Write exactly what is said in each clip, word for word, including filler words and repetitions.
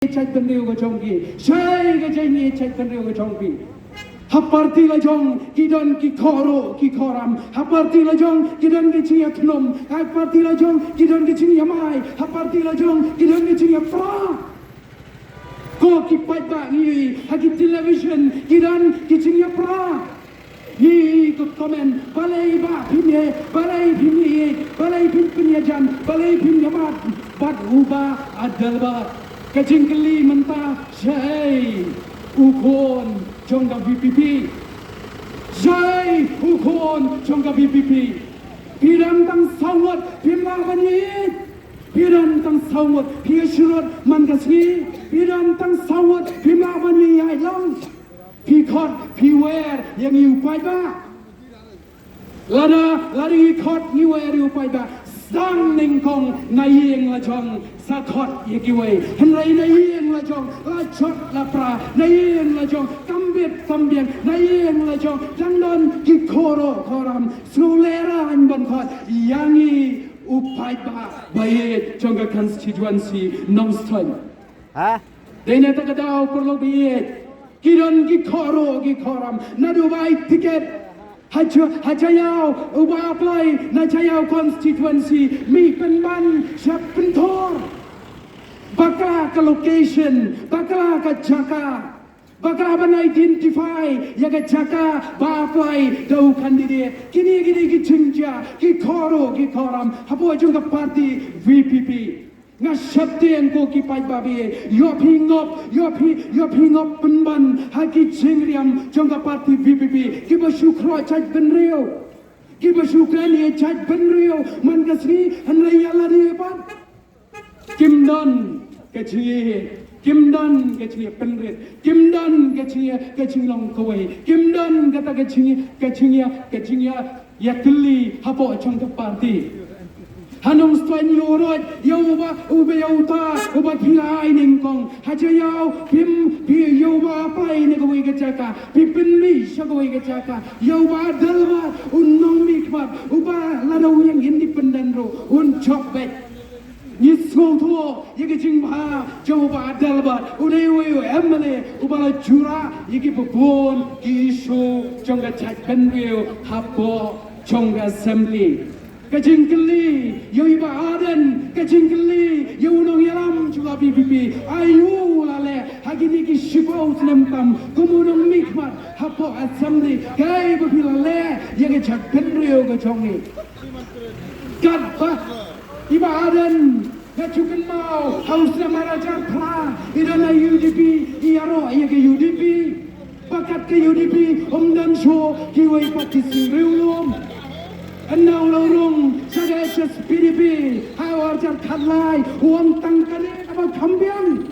jingïeit jaitbynriew ka jong ki. Shai ka jingïeit jaitbynriew ka jong ki. Ha parti la jong ki don ki khoro ki khoram. Ha parti la jong ki don ki jingïakhlum. Ha parti la jong ki don ki jingïamai. Ha parti la jong ki don ki jingïapra. Ko ki paidbah ngi, ha ki television ki don ki jingïapra. Ngi ko comment, balei ba phin ïa, balei phin ïa, balei phin pynïajan, balei phin ïamad bad u Bah Adelbert. Ka jingkylli mynta, shai u khun jong ka VPP? Shai u khun jong ka VPP? Phi don tang saw ngut, phim lah ban ïa. Phi don tang saw ngut, phi ïa shu rut man ka sngi. Phi don tang saw ngut, phim lah ban ïa ïaid lang. Phi khot, phi wer ïa ngi u paidbah. Lada, lada ngi khot ngi wer ïa u paidbah, sdang nyngkong na ïing la jong sa khot ïa kiwei. Hynrei na ïing la jong la jot la pra, na ïing la jong kam bit kam biang, na ïing la jong dang don ki khoro khoram. Sngewlehrain ban khot ïa ngi u paidbah ba ïeit jong ka constituency Nongstoiñ. Ha? Dei na kata ka daw, paralok ba ïeit, ki don ki khoro ki khoram. Naduh ba ai tiket ha Jai-, ha Jaiaw, uba apply na Jaiaw constituency, mih pynban sha Pynthor. Bakla ka location, bakla ka jaka, bakla ban identify ïa ka jaka ba apply da u candidate. Kine, kine ki jingjia, ki khoro ki khoram hapoh jong ka party VPP. Nga sheptieng ko ki paidbah ba ïeit, ïoh phi ngop, ïoh phi, ïoh phi ngop pynban ha ki jingriam jong ka party VPP. Kiba shu khroh jaitbynriew, kiba shu kren ïa jaitbynriew man ka sngi, hynrei ïa lade pat kim don ka jingïeit, kim don ka jingïapynrit, kim don ka jingïa, ka jinglong kawei, kim don kata ka jingïa, ka jingïa, ka jingïa ïakylli hapoh jong ka party. Ha Nongstoiñ ïoh roi ïa uba, uba ïa uta uba phi la ai nyngkong. Ha Jaiaw phim, phi ïa uba apply na kawei ka jaka, phi pynmih sha kawei ka jaka. Ïa u Bah Adelbert, u nongmihkhmat, uba lada u ïeng independent ruh un jop beit. Ngi sngewthuh ïa ka jingbha jong u Bah Adelbert, u dei uwei u MLA uba la jurah ïa kiba bun ki issue jong ka jaitbynriew hapoh jong ka assembly. Ka jingkylli ïa u Bah Ardent, ka jingkylli ïa u nongïalam jong ka VPP, aïu la leh ha kine ki shiphew snem tam kum u nongmihkhmat hapoh assembly? Kaei ba phi la leh ïa ka jaitbynriew ka jong ngi? Katba i Bah Ardent, nga ju kynmaw ha u snem ar hajar phra, i don ha UDP, i ïaroh ïa ka UDP. Ba kat ka UDP ym don shuh kiwei pat ki seng riewlum. Ynda u la rung sha ka HSPDP ha u ar hajar khatlai, u ong tang kane kaba kham biang.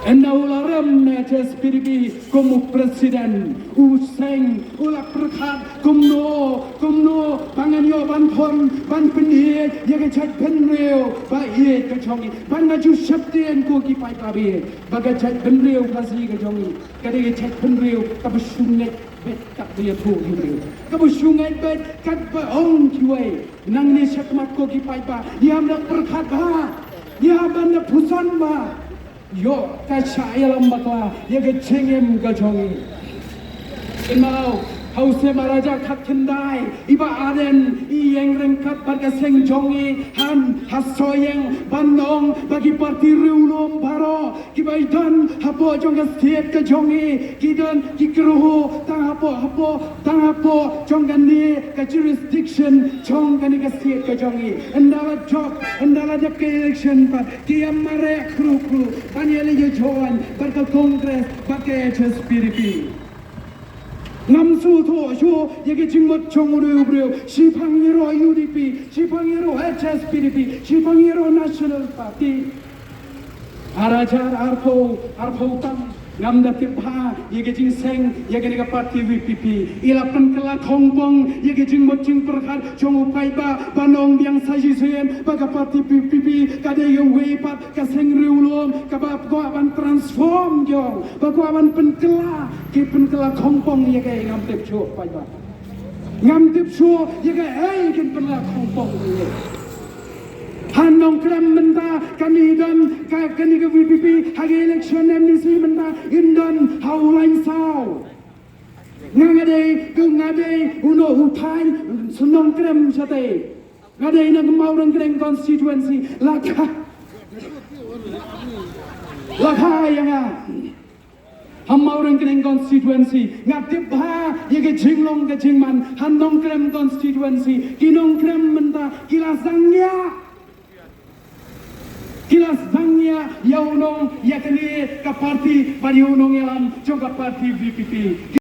Ynda u la rem na HSPDP kum u president, u seng, u la pyrkhat kumno, kumno ba ngan ïoh ban khon, ban pynïeit ïa ka jaitbynriew ba ïeit ka jong ngi. Ba nga ju sheptieng ko ki paidbah ba ïeit, ba ka jaitbynriew Khasi ka jong ngi ka dei ka jaitbynriew kaba shu ngeit beit katba ïathuh ki briew, kaba shu ngeit beit katba ong kiwei. Nangne shakhmat ko ki paidbah, ngi hap ban da pyrkhat bha, ngi hap ban da pyrkhat bha. Ïoh ka shah ïalam bakla ïa ka jingim ka jong ngi. Kynmaw, ha u snem ar hajar khatkhyndai, i Bah Ardent i ïeng ryngkat bad ka seng jong ngi ha, ha Sohiong ban ong ba ki party riewlum baroh kiba i don hapoh jong ka state ka jong ngi, ki don ki kyrhuh tang hapoh, hapoh, tang hapoh jong kane ka jurisdiction jong kane ka state ka jong ngi. Ynda la jop, ynda la dep ka election pat, ki ïa mareh khru khru ban ïa leit ïa join bad ka Congress bad ka HSPDP. Ngam sngewthuh shuh ïa ka jingmut jong u briew, shiphang ïaroh UDP, shiphang ïaroh HSPDP, shiphang ïaroh National Party. Ar hajar arphew, arphew tam, ngam da tip bha ïa ka jingseng ïa kane ka party VPP. I la pynkylla khongpong ïa ka jingmut jingpyrkhat jong u paidbah ban ong biang sa shisien ba ka party VPP ka dei kawei pat ka seng riewlum kaba kwah ban transform jong, ba kwah ban pynkylla, ki pynkylla khongpong ïa kaei? Ngam tip shuh paidbah. Ngam tip shuh ïa kaei kin pynkylla khongpong ïa. Ha Nongkrem mynta kane don ka, kane ka V P P ha ka election M D C mynta in don ha u lain saw. Nga, nga dei, nga dei uno u thaiñ Nongkrem shatei. Nga dei na Mawryngkneng constituency. La kha, la kha ïa nga. Ha Mawryngkneng constituency nga tip bha ïa ka jinglong ka jingman. Ha Nongkrem constituency ki Nongkrem mynta ki la sangeh, ki la sangeh ïa u nong, ïa kane ka party bad ïa u nongïalam jong ka party V P P.